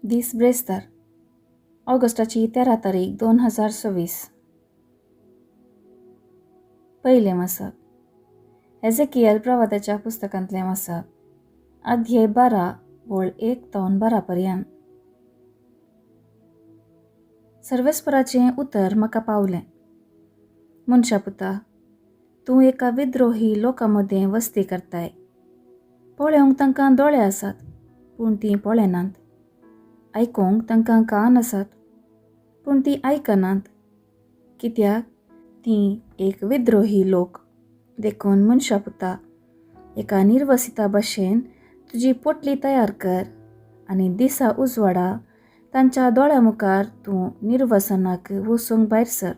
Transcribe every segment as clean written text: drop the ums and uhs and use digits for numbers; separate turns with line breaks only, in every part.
दीस ब्रेस्तार, ऑगस्टाची 13 तारीख 2026. पयलें वाचप एझेकियल प्रवादाच्या पुस्तकांतलें वाचप, अध्याय 12 वळ 1 तावन 12 पर्यंत. सर्वेस्पराचें उतर म्हाका पावलें. मनशा पुता, तूं एका विद्रोही लोकां मदें वस्ती करताय. पळोवंक तांकां दोळे आसात पूण तीं पळयनात, आयकूंक तांकां कान आसात पूण तीं आयकनात, कित्याक तीं एक विद्रोही लोक. देखून मनशा पुता, एका निर्वसिता भशेन तुजी पोटली तयार कर आनी दिसा उजवाडा तांच्या दोळ्या मुखार तूं निर्वसनाक वचूंक भायर सर.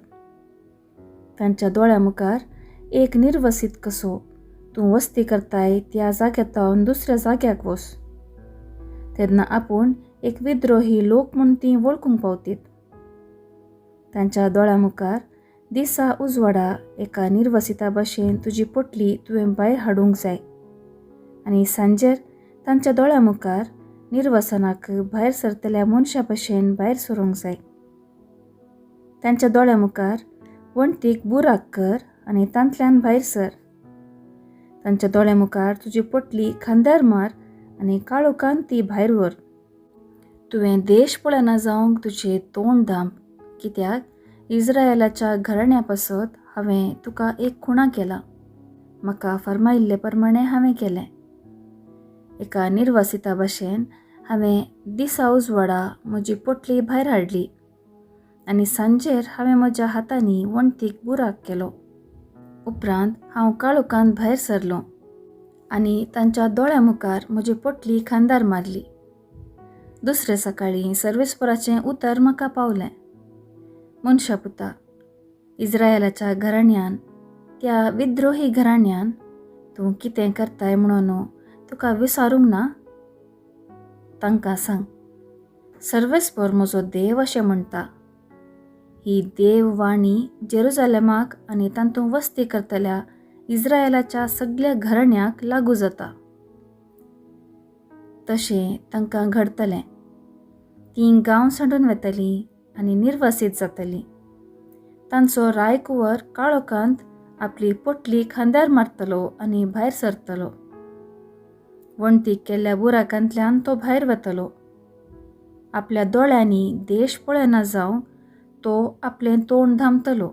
तांच्या दोळ्या मुखार एक निर्वसीत कसो तूं वस्ती करताय त्या जाग्या तावन दुसऱ्या जाग्याक वच. तेन्ना आपूण एक विद्रोही लोक म्हूण तीं वळखूंक पावतीत. तांच्या दोळ्या मुखार दिसा उजवाडा एका निर्वसिता भशेन तुजी पोटली तुवें भायर हाडूंक जाय आनी सांजेर तांच्या दोळ्या मुखार निर्वसनाक भायर सरतल्या मनशा भशेन भायर सरूंक जाय. तांच्या दोळ्या मुखार वण्टीक बुराक कर आनी तांतल्यान भायर सर. तांच्या दोळ्या मुखार तुजी पोटली खांद्यार मार आनी काळोखान ती भायर व्हर. तुवें देश पळयना जावंक तुजें तोंड धांप, कित्याक इस्रायलाच्या घराण्या पासत हांवें तुका एक खुणा केला. म्हाका फर्मायिल्ले प्रमाणें हांवें केलें. एका निर्वासिता भशेन हांवें दिसा उजवाडा म्हजी पोटली भायर हाडली आनी सांजेर हांवें म्हज्या हातांनी वण्टीक बुराक केलो. उपरांत हांव काळोखांत भायर सरलो आनी तांच्या दोळ्या मुखार म्हजी पोटली खांदार मारली. दुसरे सकाळीं सर्वेस्पराचें उतर म्हाका पावलें. मनशा पुता, इस्रायलाच्या घराण्यान, त्या विद्रोही घराण्यान तूं कितें करताय म्हणून तुका विसारूंक ना? तांकां सांग, सर्वेस्पर म्हजो देव अशें म्हणटा, ही देववाणी जेरुजालेमाक आनी तातूंत वस्ती करतल्या इस्रायलाच्या सगल्या घराण्याक लागू जाता. तशें तांकां घडतलें. तीं गांव सांडून वतलीं आनी निर्वासीत जातलीं. तांचो रायकुंवर काळोखांत आपली पोटली खांद्यार मारतलो आनी भायर सरतलो. वण्टीक केल्ल्या बुराकांतल्यान तो भायर वतलो. आपल्या दोळ्यांनी देश पळयना जावंक तो आपलें तोंड धांपतलो.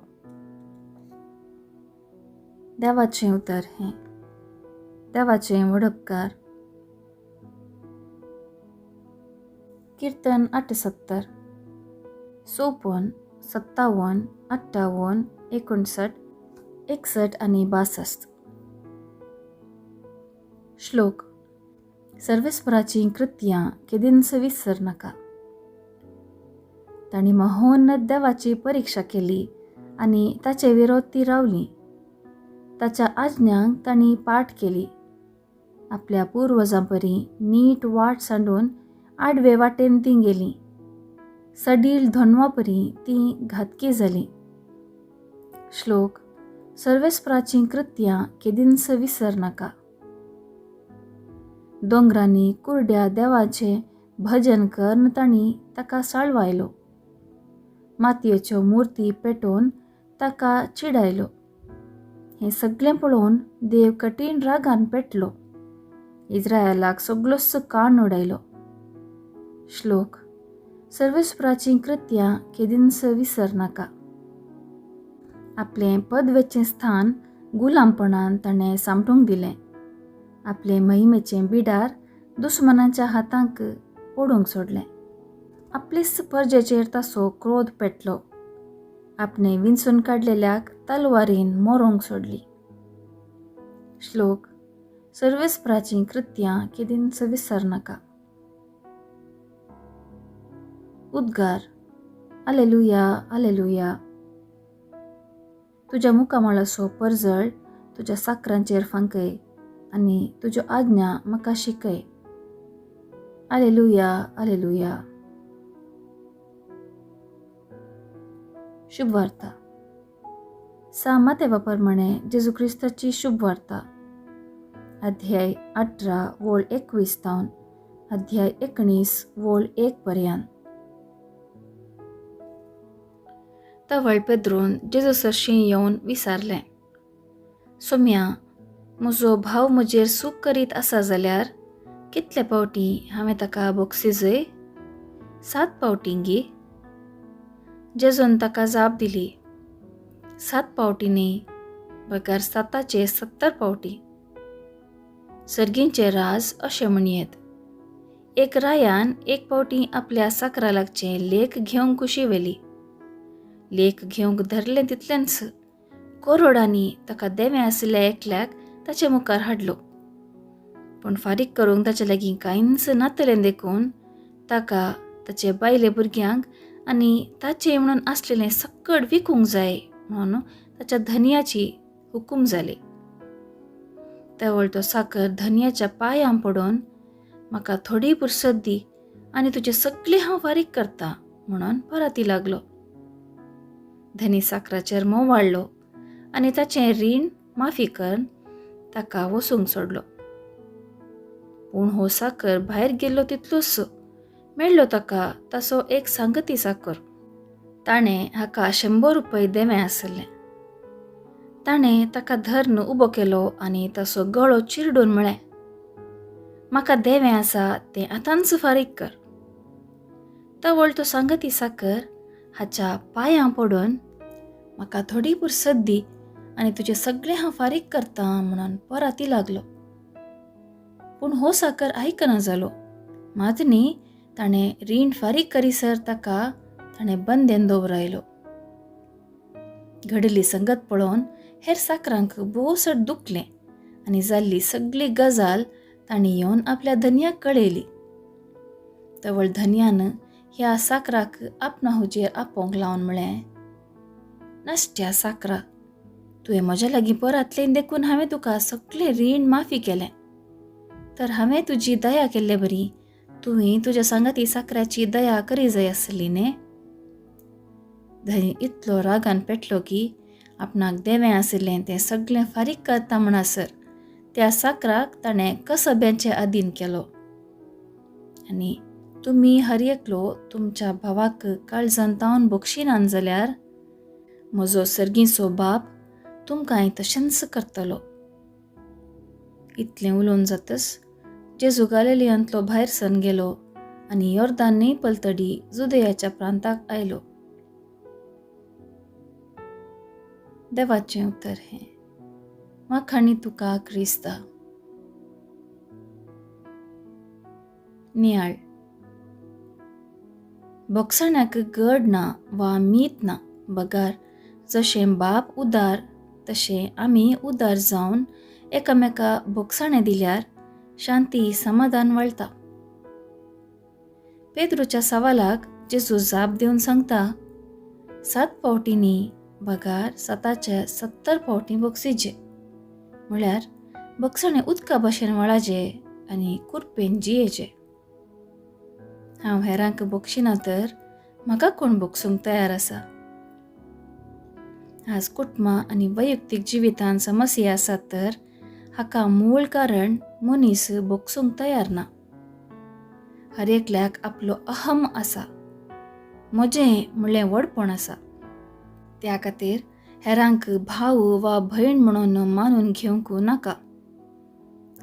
देवाचें उतर हें. देवाचें व्हड उपकार. किर्तन 78, 54, 57, 58, 59, 61 आनी 62. श्लोक. सर्वेस्पराचीं कृत्यां केदींच विसर नाका. तांणी महोन्नत देवाची परिक्षा केली आनी ताचे विरोध ती रावली. ताच्या आज्ञांक तांणी पाठ केली. आपल्या पुर्वजां परी नीट वाट सांडून आडवे वाटेन तीं गेलीं. सडील धोनवा परी तीं घातकी जालीं. श्लोक. सर्वेस्पराचीं कृत्यां केदींच विसर नाका. दोंगरांनी कुरड्या देवाचें भजन करून तांणी ताका साळवायलो. मातयेच्यो मुर्ती पेटोवन ताका चिडायलो. हें सगळें पळोवन देव कठीण रागान पेटलो. इस्रायलाक सगलोच कान उडयलो. श्लोक. सर्वेस्पराचीं कृत्यां केदींच विसर नाका. आपलें पदवेचें स्थान गुलामपणान ताणें सामटूंक दिलें. आपलें महिमेचें बिडार दुस्मानाच्या हातांक पडूंक सोडलें. आपलेच परजेचेर ताचो क्रोध पेटलो. आपणे विंचून काडलेल्याक तलवारीन मरोंक सोडली. श्लोक. सर्वेस्पराचीं कृत्यां केदींच विसर नाका. उद्गार. आलेलुया, आलेलुया. तुज्या मुखामळाचो परजळ तुज्या साकरांचेर फांकय आनी तुज्यो आज्ञा म्हाका शिकय. आलेलुया, आलेलुया. शुभवार्ता. सा मातेवा प्रमाणे जेजू क्रिस्ताची शुभवार्ता, अध्याय 18 वळ 21 तावन अध्याय 19 वोळ 1 पर्यान. तवळ पेद्रून जेजू सरशीं येवन विचारलें, सोम्या, म्हजो भाव म्हजेर चूक करीत आसा जाल्यार कितले पावटी हांवें ताका बोगसिजय? 7 पावटीं गी? जेजून ताका जाप दिली, 7 पावटी न्ही, बगर 7 70 पावटी. सर्गींचें राज अशें म्हणयेत, एक रायान एक पावटी आपल्या साकरा लागचें लेख घेवंक कुशी व्हेली. लेख घेवंक धरलें तितलेंच करोडांनी ताका देवें आशिल्ल्या एकल्याक ताचे मुखार हाडलो. पूण फारीक करूंक ताचे लागीं कांयच नातलें देखून ताका ताचे बायले भुरग्यांक आनी ताचें म्हणून आसलेलें सक्कड विकूंक जाय म्हणून ताच्या धनयाची हुकूम जाली. तवळ तो साकर धनयाच्या पांयां पडून म्हाका थोडी पुरसत दी आनी तुजें सगळें हांव फारीक करता म्हणून पराती लागलो. धनी साकराचेर मोव वाडलो आनी ताचें रीण माफी करून ताका वसूंक सोडलो. पूण हो साकर भायर गेल्लो तितलोच मेळ्ळो ताका ताचो एक सांगती साकर. ताणें हाका 100 रुपये देवें आसलें. ताणें ताका धरून उबो केलो आनी ताचो गळो चिरडून म्हळें, म्हाका देवें आसा तें आतांच फारीक कर. तवळ तो सांगती साकर हाच्या पांयां पडून म्हाका थोडी पुरसत दी आनी तुजें सगळें हांव फारीक करता म्हणून पराती लागलो. पूण हो साकर आयकना जालो. मात न्ही ताणें रीण फारीक करीसर ताका ताणें बंदेन दवरायलो. घडिल्ली संगत पळोवन हेर साकरांक भोव चड दुखलें आनी जाल्ली सगळी गजाल तांणी येवन आपल्या धनयाक कळयली. तवळ धनयान ह्या साकराक आपणा हुजेर आपोवंक लावन म्हळें, नश्ट्या साकरा, तुवें म्हज्या लागीं परातलें देखून हांवें तुका सगळें रीण माफी केलें. तर हांवें तुजी दया केल्ले बरी तुवें तुज्या सांगाती साकऱ्याची दया करी जाय आसली न्ही? धनी इतलो रागान पेटलो की आपणाक देवें आशिल्लें तें सगळें फारीक करता म्हणसर त्या साकराक ताणें कसब्यांचे अधीन केलो. आनी तुमी हर एकलो तुमच्या भावाक काळजान तावन बक्षिनान जाल्यार म्हजो सर्गीचो बाप तुमकांय तशेंच करतलो. इतलें उलोवन जातच जेजू गालिलियांतलो भायर सरून गेलो आनी योर्दान न्हंय पलतडी जुदयाच्या प्रांताक आयलो. देवाचें उतर हें. माखाणी तुका क्रिस्ता. नियाळ. बोगसाण्याक गड ना वा मीत ना, बगार जशें बाप उदार तशें आमी उदार जावन एकामेका बोगसाणें दिल्यार शांती समाधान वळटा. पेद्रूच्या सवालाक जेजू जाप दिवन सांगता, 7 पावटींनी बगार 7 70 पावटी बोगसिजे, म्हळ्यार बोगसाणें उदका भशेन वळाजे आनी कुरपेन जियेचे. हांव हेरांक बोगशिना तर म्हाका कोण बोगसूंक तयार आसा? आज कुटुंबां आनी वैयक्तीक जिवितांत समस्या आसात तर हाका मूळ कारण मनीस बोगसूंक तयार ना. हर एकल्याक आपलो अहम आसा, म्हजें म्हणलें व्हडपण आसा. त्या खातीर हेरांक भाव वा भयण म्हणून मानून घेवंक नाका.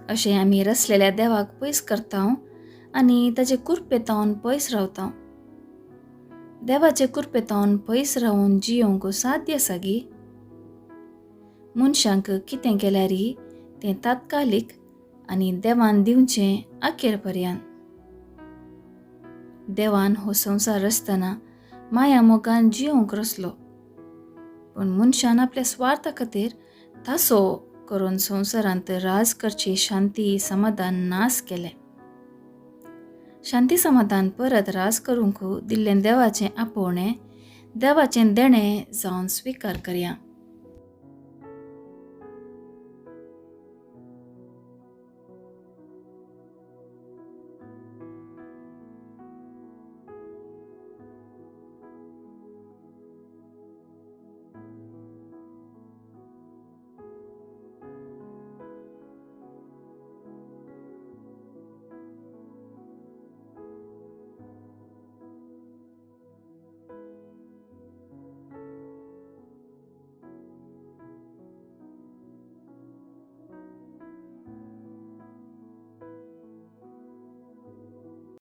अशें आमी रसलेल्या देवाक पयस करता आनी ताचे कुरपेतावन पयस रावता. देवाचे कुरपेतावन पयस रावन जियोवंक साध्य आसा गी? मनशांक कितें केल्यार तें तात्कालीक आनी देवान दिवचें अखेर पर्यंत. देवान हो संवसार रचतना माया मोगान जियोवंक रचलो, पूण मनशान आपल्या स्वार्था खातीर तासो करून संवसारांत राज करची शांती समाधान नाश केलें. शांती समाधान परत राज करूंक दिल्लें देवाचें आपोवणें देवाचें देणें जावन स्विकार करया.